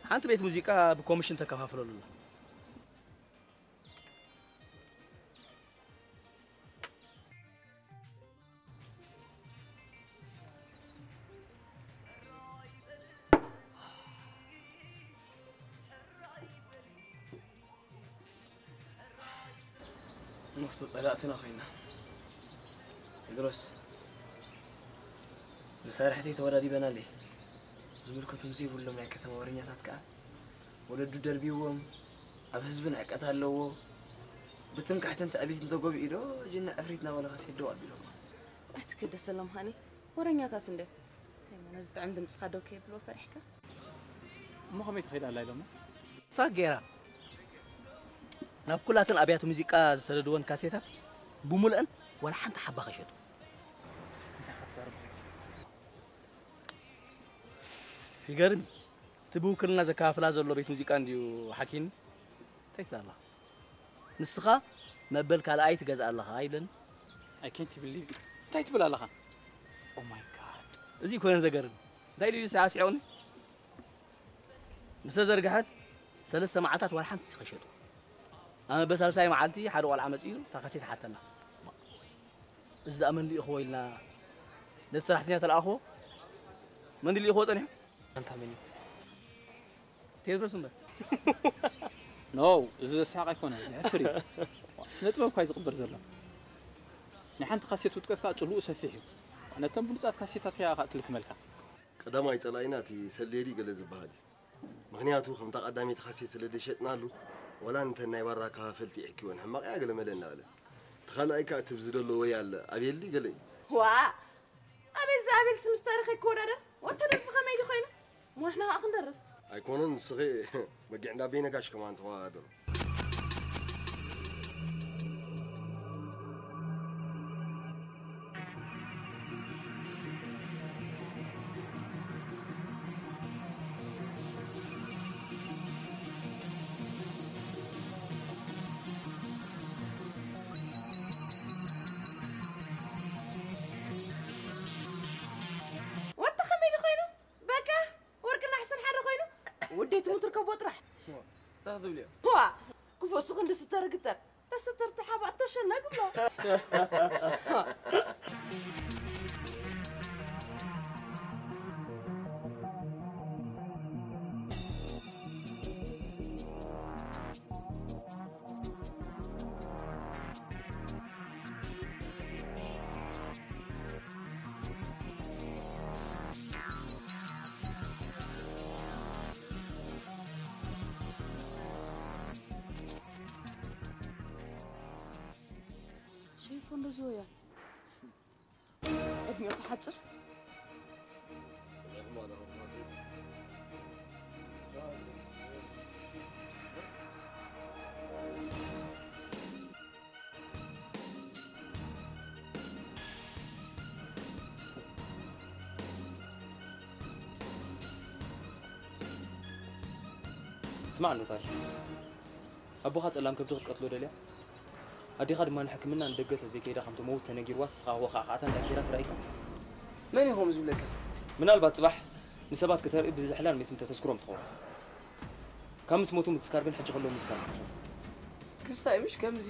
ሓንቲ ቤት ሙዚቃ ብኮሚሽን ተከፋፍለሉ ኣላ። መፍቶ ጸላእትና ኮይና። ቴድሮስ፣ መሳርሕተይ ተወዳዲበናለይ። ዝምልከቶም ዘይብሎም ናይ ከተማ ወረኛታት ከኣ ወለዱ ደርቢዎም፣ ኣብ ህዝቢ ንዕቀት ኣለዎ። ብትምክሕትን ትዕቢትን ተጎቢኡ ዶ ጅና ዕፍሪት እናበለ ካሴት ደው ኣቢሎሞ። ኣይትገደሰሎም ሃኒ፣ ወረኛታት እንድዮም። እንታይ እሞ ነዚ ጥዑም ድምጽኻ ደው ከየብልዎ ፈሪሕካ? እሞ ከመይ ትኸይድ ኣላ ኢሎሞ? ተስፋ ገይራ ናብ ኩላተን ኣብያተ ሙዚቃ ዝሰደድወን ካሴታት ብሙሉአን ዋላ ሓንቲ ሓባ ከይሸጡ። እንታይ ኢኻ ትዛረብ? ይገርም። እቲ ብውክልና ዘከፋፍላ ዘሎ ቤት ሙዚቃ እንድዩ ሓኪኒ። እንታይ ትብል ኣለኻ? ንስኻ መበል ካልኣይ ትገዝእ ኣለኻ ይብለኒ። I can't believe it። እንታይ ትብል ኣለኻ? Oh my God። እዚ ኣይኮነን ዘገርም። እንታይ ኢሉ እዩ ሳዕሲዑኒ? ምስ ተዘርግሐት ሰለስተ መዓልታት ዋላ ሓንቲ ከይሸጡ። ኣመ በሳልሳይ መዓልቲ ሓደ ቆልዓ መጺኡ እታ ካሴት ሓተና። እዚ ደኣ መን ልኢኽዎ ኢልና ነቲ ሰራሕተኛ ተለኣኽዎ። መን ልኢኽዎ ጸኒሑ? ኣንታ መን እዩ? ቴድሮስ እምበር። ኖ፣ እዚ ዘስሕቕ ኣይኮነን፣ ዘሕፍር እዩ። ስነ ጥበብ እኳ እዩ ዝቕበር ዘሎ። ናይ ሓንቲ ካሴት ውድቀት ከኣ ጽልኡ ሰፊሕ እዩ። ነተን ብሉጻት ካሴታት እያ ከኣ ትልክመልካ። ቀዳማይ ጸላኢና እቲ ሰሌዲ ገለ ዝበሃል እዩ። ምኽንያቱ ከምታ ቀዳመይቲ ካሴት ስለ ደሸጥናሉ፣ ወላ እንተን ናይ ባራካ ፈልቲ ይሕክወን፣ ሕማቕ እያ ገለ መለ እናበለ። እቲ ካልኣይ ከኣ እቲ ብዝደሎ ወይ ኣለ፣ ኣቤል ድዩ ገለ እዩ። ዋ! ኣቤል ዝኣቤልስ ምስ ታሪኽ ኣይክወዳደር። ወታ ደርፊ ከመይ ድዩ ኮይኑ? እሞ ንሕና ከኣ ክንደርፍ። ኣይኮነን፣ ንስኺ በጊዕ እንዳ በይነጋሽ ከማን ተወዳደሩ። ወዲ ከመይ ድዩ ኮይኑ? በቃ ወርቅና ሕሰን ሓደ ኮይኑ ውዴት ሙትር ከቦ ጥራሕ። እንታይ ክትብልዮ? ዋ! ክፉእ ስኽ እንዲ ስተር ግተር። ተስተር ተሓባእ ተሸነግሎ። ሸይፎ እንደዚ ወያል ዕድሜኡ ክሓጽር። ስማዕ ኣሎ ታሪክ። ኣቦኻ ጸላም ከብቲ ክትቀትሎ ደልያ? ኣዴኻ ድማ ንሕክምና ንደገ ተዘይከይዳ ከም ትመውት ተነጊርዋ፣ ንስኻ ወኻዕኻዕታ እንዳኪራ ትራእይካ። መን እዩ ከምኡ ዝብለካ? ምናልባት ጽባሕ ንሰባት ከተርኢ ብዝሕላን ሜስን ተተስክሮም ትኸውን። ካብ ምስ ሞቱ ምትስካር ግን ሕጂ ከለዉ ምዝካር ይከኣል። ክስታይ ምሽ ከምዚ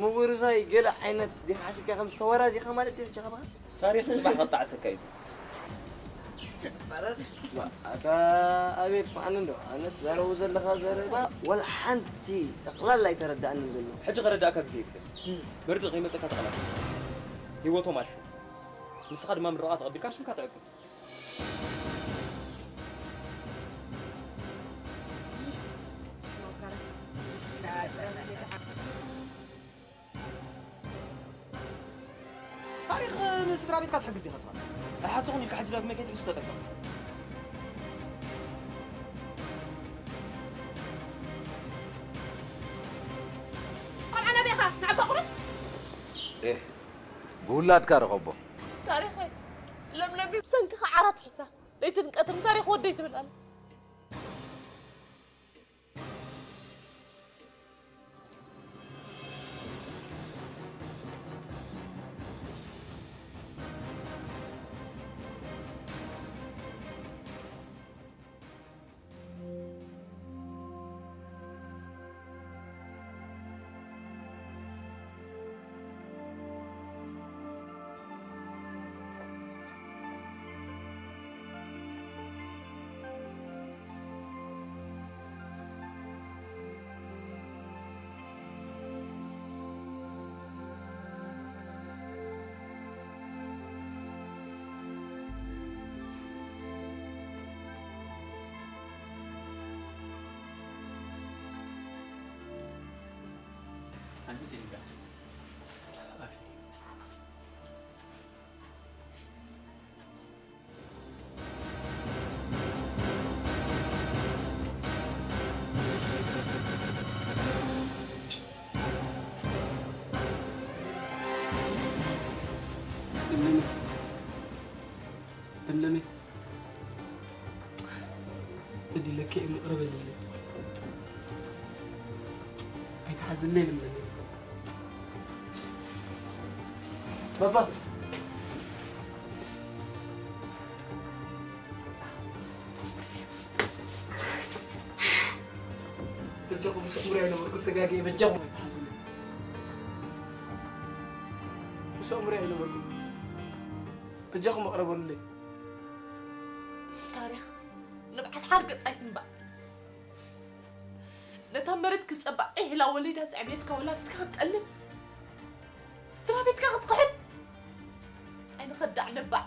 ምውርዛይ ገለ ዓይነት ዲኻ ሓሲብካ ከም ዝተወራዚኻ ማለት ድዩ ሕጂ ካባኻ? ታሪኽ ጽባሕ ከጣዕሰካ እዩ። ኣታ ኣቤል ስምዓኒ እንዶ፣ ኣነ ትዛረቡ ዘለኻ ዘረባ ወላ ሓንቲ ጠቕላላ ኣይተረዳእንን ዘሎ። ሕጂ ከረዳእካ ግዜ የብለይ። መርድእ ከይመጸካ ተቐላቀል። ህይወቶም ኣድሕን። ንስኻ ድማ ምርቓ ተቐቢልካ ሽምካ ትዕቅብ። ታሪኽ ንስድራ ቤትካ ትሕግዝ ዲኻ ስኻ? ኣይሓሰኹን ኢልካ ሕጂ ዳግመ ከይትሕሱ ተጠንቀቕ። ቆልዓ ናበይ ኢኻ? ንዓካ ቁርስ? ኤህ፣ ብውላድካ ርኸቦ። ታሪኸይ፣ ለምለሚ ብሰንክኻ ዓራት ሒዛ። ለይትን ቀትርን ታሪኽ ወደይ ትብል ኣላ። ለምለመይ፣ ለምለመይ፣ በዲለኪ እየ፣ ይቕረ በልለይ። ኣይትሓዝለይ ለምለመይ። ባባ። በጃኹም ምስ ኣእምሮይ ኣይነበርኩን ተጋግየ፣ በጃኹም ኣይትሓዙኒ። ምስ ኣእምሮይ ኣይነበርኩን። በጃኹም ይቕረ በሉለይ። ታሪኽ ንብዓት ሓር ገጽ ኣይትንባዕ። ነታ መሬት ክትጸባዕ ዒህ ኢላ ወሊዳ ዘዕበየትካ ወላዲትካ ክትጠልም፣ ስድራ ቤትካ ክትኽሕድ፣ ዓይኒ ከዳዕ ነባዕ።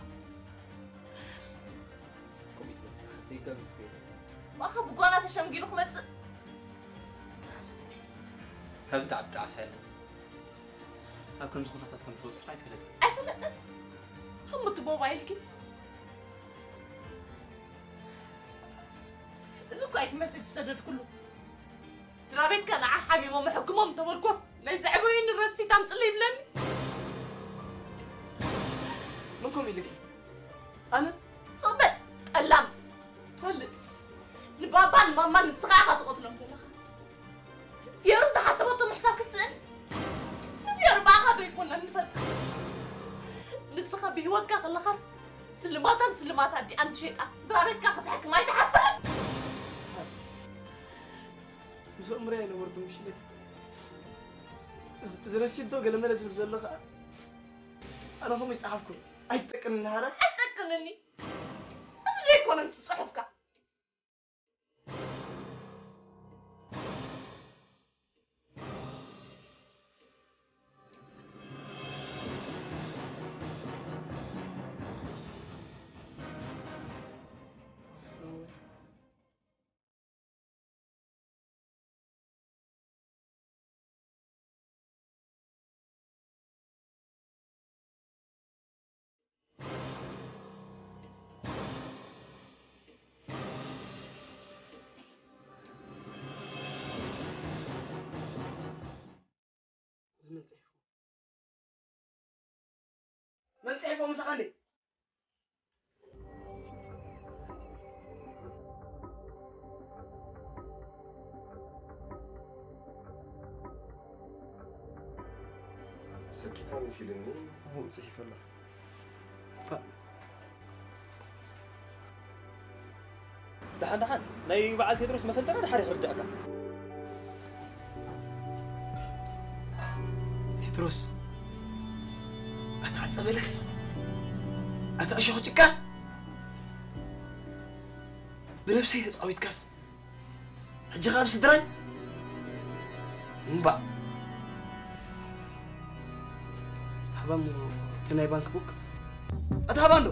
ከምኡ ይትበል፣ ዘይገርም እኮ እዩ። ብኣኻ ብጓና ተሸምጊሉ ክመጽእ። ካብዚ ተዓቢ ጣዕሳ የለን። ኣብ ከምዚ ኩነታት ከም ዝበጽሑካ ኣይፈለጥን። ኣይፈለጥን? ሃሙቲ ሞባይልኪ። እዚ እኮ እዩ እቲ መሴጅ ዝሰደድኩሉ። ስድራ ቤትካ ንዓ ሓሚሞም ኣሕክሞም እንተበልኮስ፣ ናይ ዘዕበዩኒ ረሲት ኣምጽለይ ይብለኒ። መን ከምኡ ኢሉኪ? ኣነ? ስቕ በል፣ ጠላም። ትፈልጥ፣ ንባባን ማማን ንስኻ ኢኻ ትቐትሎም ዘለኻ። ፊዮሪ ዝሓሰበቶ ምሕሳብ ክስእን። ንፊዮሪ ብኣኻ ዶ ይኮና ንፈልጥ? ንስኻ ብህይወትካ ከለኻስ ስልማታን ስልማት ኣዲኣን ትሸይጣ ስድራ ቤትካ ክትሕክም ኣይትሓፍርን? ሓስ፣ ምስ ኣእምሮይ ኣይነበርኩን፣ ምሽ ኢለኪ። እዚ፣ እዚ ረሲት ዶ ገለመለ ዝብል ዘሎ ኸኣ፣ ኣነ ከምኡ ይጸሓፍኩ። ኣይትጠቅምኒ፣ ሃረ? ኣይትጠቅምኒ? እዚ ዶ ኣይኮነን እቲ ጽሑፍካ? እዚ መን ጽሒፍዎ? መን ጽሒፍዎ ምሳኻ እንዴ? ሰኪታ መሲልኒ፣ ጽሒፈላ። ደሓን ደሓን፣ ናይ በዓል ቴድሮስ መፈንጠራ ደሓር ክርዳእካ። ቴድሮስ፣ ኣታ ዓጸ በለስ፣ ኣታ እሾኽ ጭቃ፣ ብነብሰይ ተጻዊትካስ፣ ሕጂ ኸኣ ብስድራይ? እምባእ። ሃባም እቲ ናይ ባንክ ቡክ። ኣታ ሃባም ዶ?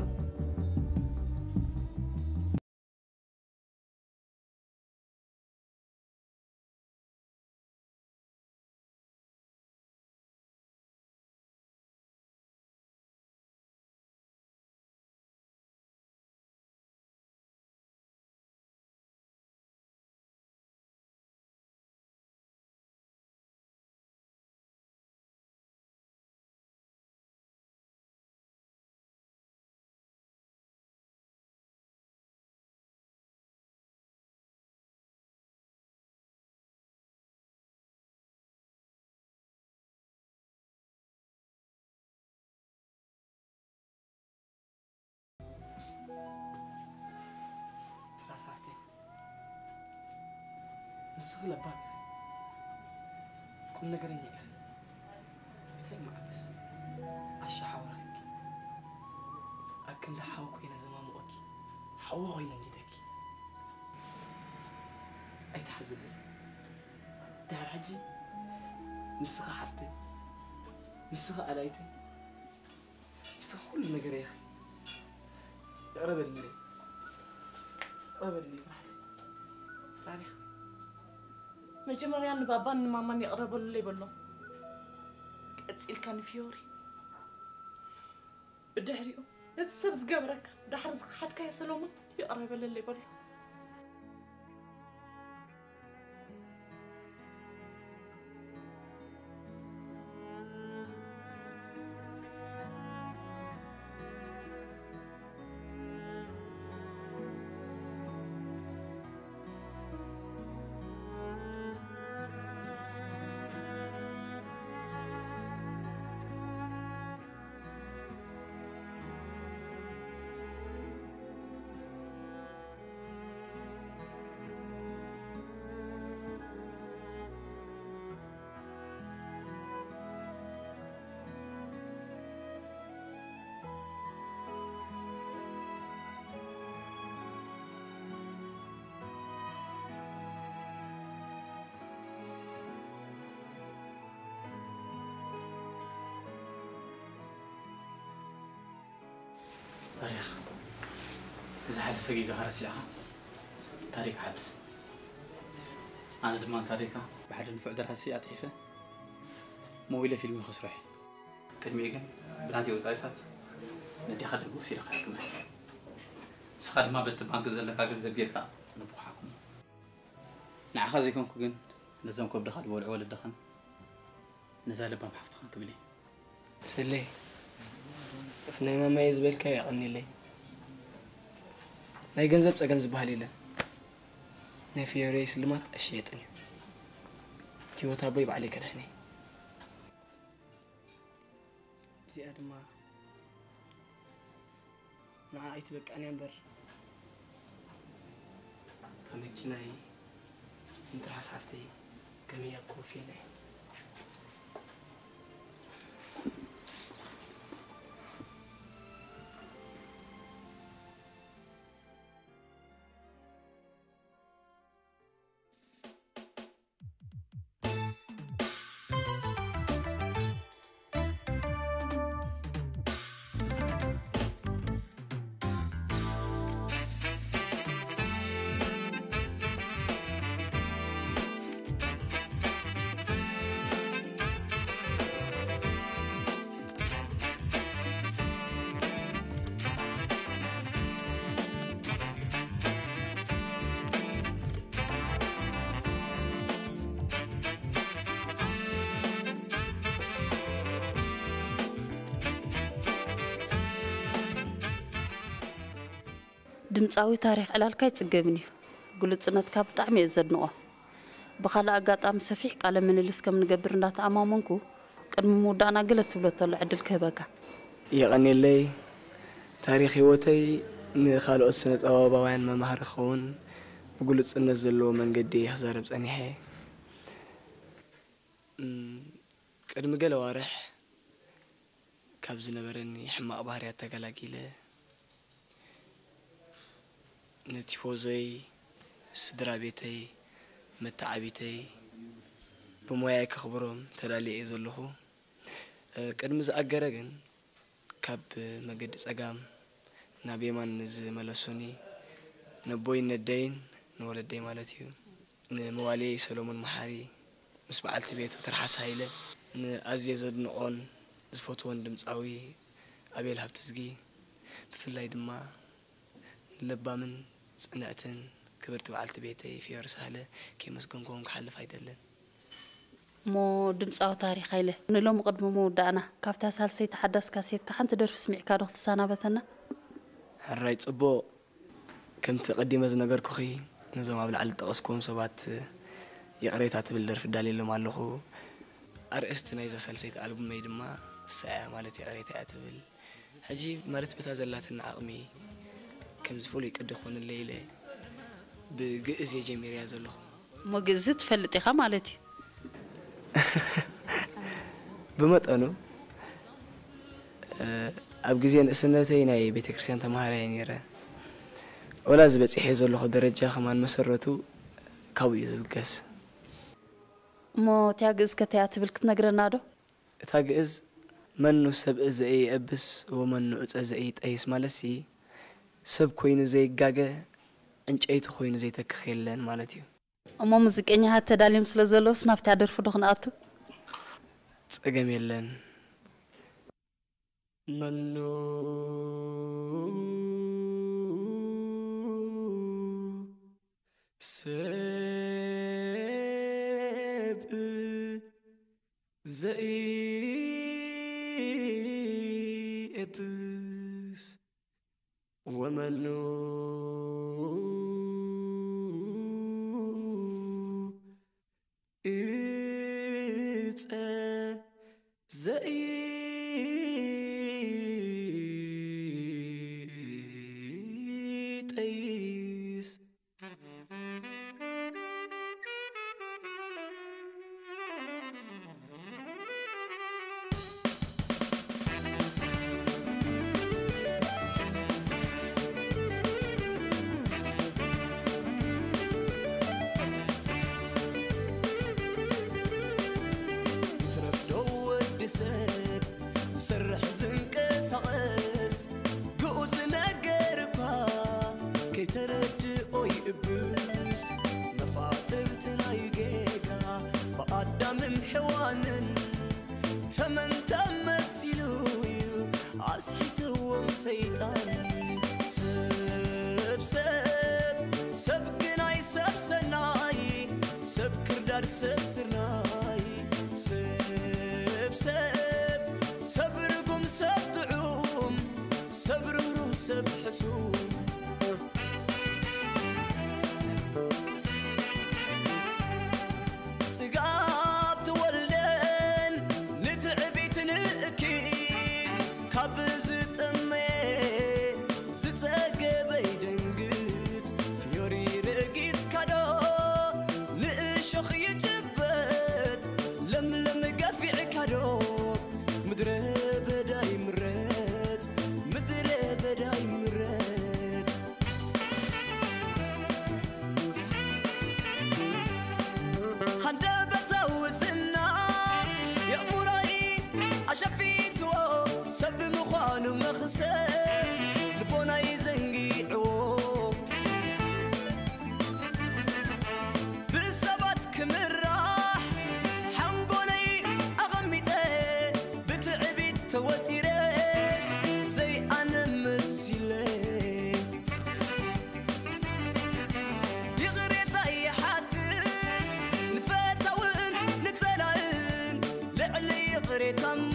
ትራስ ሃፍተይ፣ ንስኺ ለባም ኢኺ፣ ቁም ነገረኛ ኢኺ። እንታይ መዓበስ ኣሻሓወር ኺንኪ፣ ኣብ ክንዲ ሓው ኮይነ ዘማሙቐኪ፣ ሓዊ ኮይነ እንዲተኪ። ኣይትሓዝለይ። ድሕሪ ሕጂ ንስኺ ሓፍተይ፣ ንስኺ ኣላይተይ፣ ንስኺ ኩሉ ነገረይ ኢኺ። ይቕረ በልኒ። ይቕረ በልኒ ብራሕሲ። ታሪኽ። መጀመርያ ንባባን ንማማን ይቕረ በሉለይ በሎም። ቀጺልካ ንፊዮሪ፣ ብድሕሪኡ ነቲ ሰብ ዝገበረካ፣ ዳሕሪ ዝኸሓድካዮ ሰሎሞን ይቕረ በለለይ በሎ። ታሪኽ፣ ዝሓለፈ ጌጋኻ ረሲዕኻ ታሪኽ ሓድስ። ኣነ ድማ ታሪኻ ብሓደ ንፉዕ ደራሲ ኣጽሒፈ ሞቢለ ፊልም ክስራሕ እዩ። ቅድሚኡ ግን ብናተይ ወጻኢታት ነዴኻ ደገ ወሲደ ክሕክመ። ንስኻ ድማ በቲ ባንክ ዘለካ ገንዘብ ጌርካ ነቦኻ ሓክሞ። ንዓኻ ዘይኮንኩ ግን ነዞም ከብድኻ ዝበልዑ ወለድኻን ነዛ ለባም ሓፍትኻን ክብል እየ። ሰሌ፣ እቲ ናይ ማማየ ዝበልካዮ የቐንየለይ። ናይ ገንዘብ ጸገም ዝበሃል የለን። ናይ ፍዮሬ ስልማት ኣይሽየጥን እዩ። ህይወት ኣቦይ ባዕለይ ከድሕን እየ። እዚኣ ድማ ንዓ ኣይትበቃን እያ እምበር። እታ መኪናይ ንትራስ ሓፍተይ ከመይ እያ ክወፍየላ እየ። ድምጻዊ ታሪኽ ዕላልካ ኣይጽገብን እዩ። ግሉጽነትካ ብጣዕሚ እየ ዘድንቖ። ብኻልእ ኣጋጣሚ ሰፊሕ ቃለ ምልልስ ከም ንገብር እንዳተኣማመንኩ፣ ቅድሚ ምውዳእና ገለ ትብሎ ተሎ ዕድል ክህበካ። የቐንየለይ። ታሪኽ ህይወተይ ንኻልኦት ስነ ጥበባውያን መማህሪ ክኸውን ብግሉጽነት ዘለዎ መንገዲ እየ ክዛረብ ጸኒሐ። እም፣ ቅድሚ ገለ ኣዋርሕ ካብ ዝነበረኒ ሕማቕ ባህርያት ተገላጊለ፣ ንቲፎዞይ፣ ስድራ ቤተይ፣ መተዓቢተይ ብሞያይ ከኽብሮም ተዳልየ እየ ዘለኹ። እ፣ ቅድሚ ዝኣገረ ግን ካብ መገዲ ጸጋም ናብ የማን ንዝመለሱኒ፣ ነቦይን ነደይን፣ ንወለደይ ማለት እዩ፣ ንመዋልየይ ሰሎሞን መሓሪ ምስ በዓልቲ ቤቱ ትርሓስ ሃይለ፣ ንኣዝየ ዘድንቖን ዝፈትዎን ድምጻዊ ኣቤል ሃብተዝጊ፣ ብፍላይ ድማ ንለባምን ጽንዕትን ክብርቲ በዓልቲ ቤተይ ፊዮሪ ሳህለ ከየመስገንክዎም ክሓልፍ ኣይደልን። እሞ ድምጻዊ ታሪኽ ሃይለ፣ ንሎሚ ቅድሚ ምውዳእና፣ ካብታ ሳልሰይቲ ሓዳስ ካሴትካ ሓንቲ ደርፊ ስሚዕካ ዶ ክትሰናበተና? ሕራይ ጽቡቕ። ከምቲ ቀዲመ ዝነገርኩኺ፣ ነዞም ኣብ ላዕሊ ዝጠቐስክዎም ሰባት ይቕሬታ ትብል ደርፊ ኣዳልየሎም ኣለኹ። ኣርእስቲ ናይዛ ሳልሰይቲ ኣልቡመይ ድማ ንሳ እያ ማለት ይቕሬታ እያ ትብል። ሕጂ ማለት በታ ዘላትና ዓቕሚ ከምዚ ፍሉይ ቅዲ ክኾነለይ ኢለ ብግእዝ እየ ጀሚረያ ዘለኹ። እሞ ግእዝ ትፈልጥ ኢኻ ማለት እዩ? ብመጠኑ፣ እ፣ ኣብ ግዜ ንእስነተይ ናይ ቤተክርስትያን ተማሃራይ እየ ነይረ። ወላ እዚ በጺሐ ዘለኹ ደረጃ ከማን መሰረቱ ካብኡ እዩ ዝብገስ። እሞ እቲኣ ግእዝ ከ እንታይ እያ ትብል ክትነግረና ዶ? እታ ግእዝ "መኑ ሰብእ ዘኢየብስ ወመኑ ዕፀ ዘኢጠይስ" ማለትሲ፣ ሰብ ኮይኑ ዘይጋገ፣ ዕንጨይቲ ኮይኑ ዘይተክኽ የለን ማለት እዩ። እሞ ሙዚቀኛታት ተዳልዮም ስለ ዘለውስ ናብታ ደርፊ ዶ ክንኣቱ? ጸገም የለን። መኑ ሰብ ዘኢኤብስ ወመኑ እፀ ዘኢጠይስ። ይትረፍ ዶ ወዲ ሰብ ዝሰርሕ ዝንቀሳቐስ፣ ግኡዝ ነገር እኳ ከይተረድኦ ይእብስ። መፋጥርቲ ናይ ጌጋ ብኣዳምን ሔዋንን ተመን ተመሲሉ እዩ ኣስሒትዎም ሰይጣን። ሰብ ሰብ ሰብ ግናይ ሰብ ሰናይ፣ ሰብ ክርዳድ ሰብ ስርናይ፣ ሰብ ሰብ ሰብ ርጉም ሰብ ጥዑም፣ ሰብ ርህሩህ ሰብ ሕሱም። ጽጋብ ትወልደን ንትዕቢት ንእኪት፣ ካብ ዝጠመየ ዝጸገበ ይደንግጽ። ፍዮሪ ረጊጽካዶ ንእሾኽ ይጭበጥ፣ ለምለም ገፊዕካዶ ምድረ በዳ ይምረጽ፣ ምድረ በዳ ይምረጽ። ሃንደበታዊ ዝና የእሙሮይ ኣሸፊትዎ፣ ሰብ ምዃኑ መኽሰብ ልቦናይ ዘንጊዕዎ። ብሰባት ክምራሕ ሓንጎለይ ኣቐሚጠ፣ ብትዕቢት ተወጢረ ዘይኣነ መሲለ። ይቕሬታ ይሓትት ንፈታውን ንጸላእን፣ ልዕሊ ይቕሬታ እሞ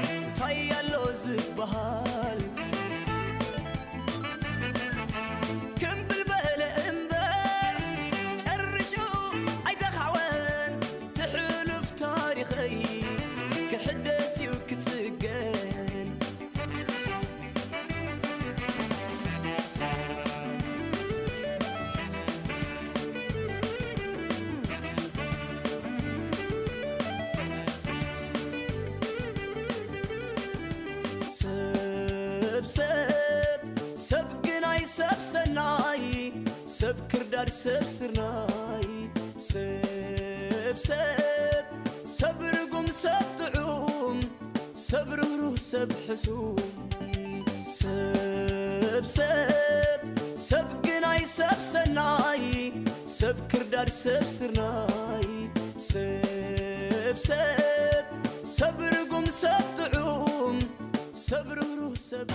እንታይ ኣሎ ዝበሃል? ክምብል በለ እምበር ጨርሹ ኣይተኻዕወን። ትሕሉፍ ታሪኸይ ክሕደስ እዩ ክጽገን። ሰብ ሰብ ሰብ ግናይ ሰብ ሰናይ፣ ሰብ ክርዳድ ሰብ ስርናይ፣ ሰብ ሰብ ሰብ ርጉም ሰብ ጥዑም፣ ሰብ ርህሩህ ሰብ ሕሱም፣ ሰብ ሰብ ሰብ ግናይ ሰብ ሰናይ፣ ሰብ ክርዳድ ሰብ ስርናይ፣ ሰብ ሰብ ሰብ ርጉም ሰብ ጥዑም፣ ሰብ ርህሩህ ሰብ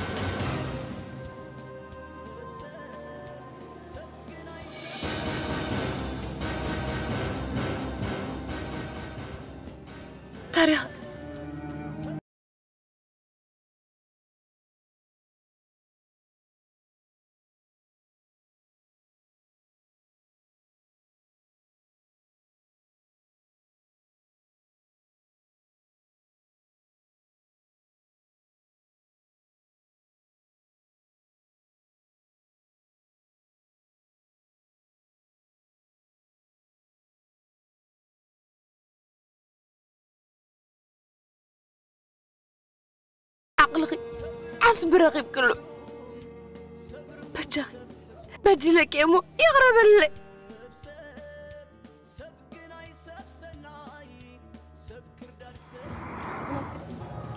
ታሪኽ። ዓቕልኺ ዓስቢ ረኺብክሉ። በጃኺ በዲለኪ እሞ ይቕረ በልለይ።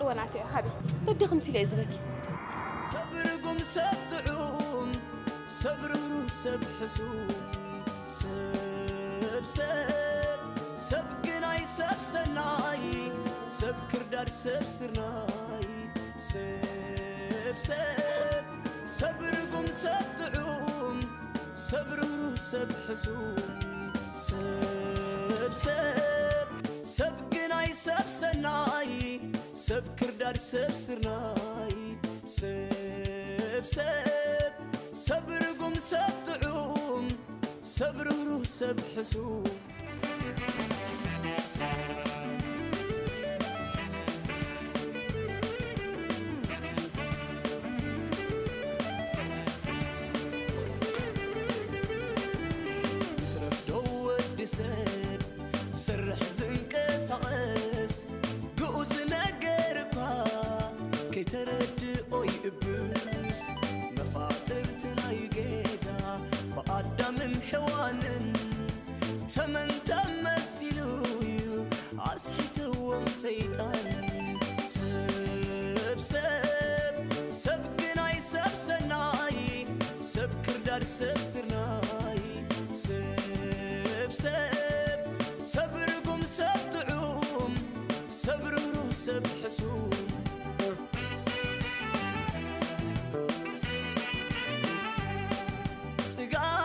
እወ ናተይ ሃቢ፣ በዲኺ ምሲለ እየ ዝበኪ። ሰብ ርጉም ሰብ ጥዑም፣ ሰብ ርህሩህ ሰብ ሕሱም፣ ሰብ ሰብ ሰብ ግናይ ሰብ ሰናይ፣ ሰብ ክርዳድ ሰብ ስርናይ ሰብ ሰብ ሰብ ርጉም ሰብ ጥዑም ሰብ ርህሩህ ሰብ ሕሱም ሰብ ሰብ ሰብ ግናይ ሰብ ሰናይ ሰብ ክርዳድ ሰብ ስርናይ ሰብ ሰብ ሰብ ርጉም ሰብ ጥዑም ሰብ ርህሩህ ሰብ ሕሱም ይትረፍ ዶ ወዲ ሰብ ዝሰርሕ ዝንቀሳቐስ ግኡዝ ነገር እኳ ከይተረድኦ ይእብስ መፋጥርቲ ናይ ጌጋ ብኣዳምን ሔዋንን ተመን ተመሲሉ እዩ ኣስሒትዎም ሰይጣን ሰብ ሰብ ሰብ ግናይ ሰብ ሰናይ ሰብ ክርዳድ ሰብ ስርናይ ሰብ ሰብ ሰብ ርጉም ሰብ ጥዑም ሰብ ርህሩህ ሰብ ሕሱም ጽጋብ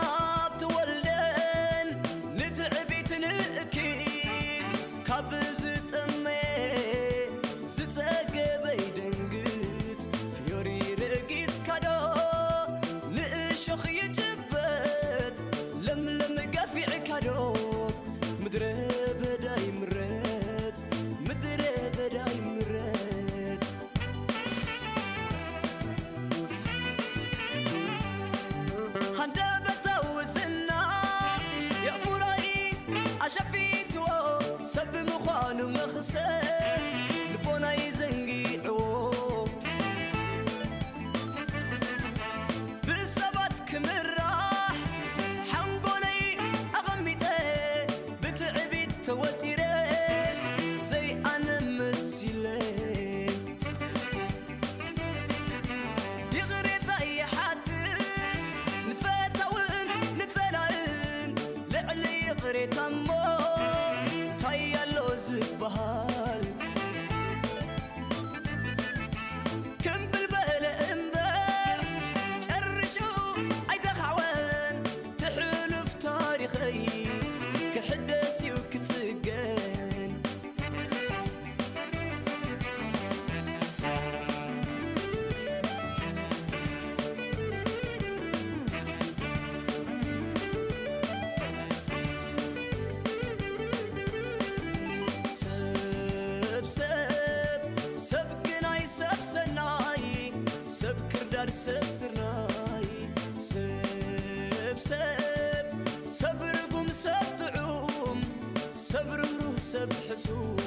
ትወልደን ንትዕቢት ንእኪት ካብ ዝጠመየ ዝጸገበ ይደንግጽ ፍዮሪ ረጊጽካዶ ንእሾኽ ይጭበጥ ለምለም ገፊዕካዶ ምድረ በዳ ይምረጽ ምድረ በዳ ይምረጽ ሃንደበታዊ ዝና የእምሮይ ኣሸፊትዎ ሰብ ምዃኑ መኽሰብ ልቦናይ ዘንጊዕዎ ብሰባት ክምራሕ ሓንጎለይ ኣቐሚጠ ብትዕቢት ተወጢረ ዘይኣነ መሲለ ይቕሬታ ይሓትት ንፈታውን ንጸላእን ልዕሊ ይቕሬታ እሞ እንታይ ኣሎ ዝበሃል ክምብል በለ እምበር ጨርሹ ኣይተኻዕወን ትሕሉፍ ታሪኸይ ክሕደስ እዩ ክጽገን ሰብ ሰብ ሰብ ግናይ ሰብ ሰናይ ሰብ ክርዳድ ሰብ ስርናይ ሰብ ሰብ ሰብ ርጉም ሰብ ጥዑም ሰብ ርህሩህ ሰብ ሕሱም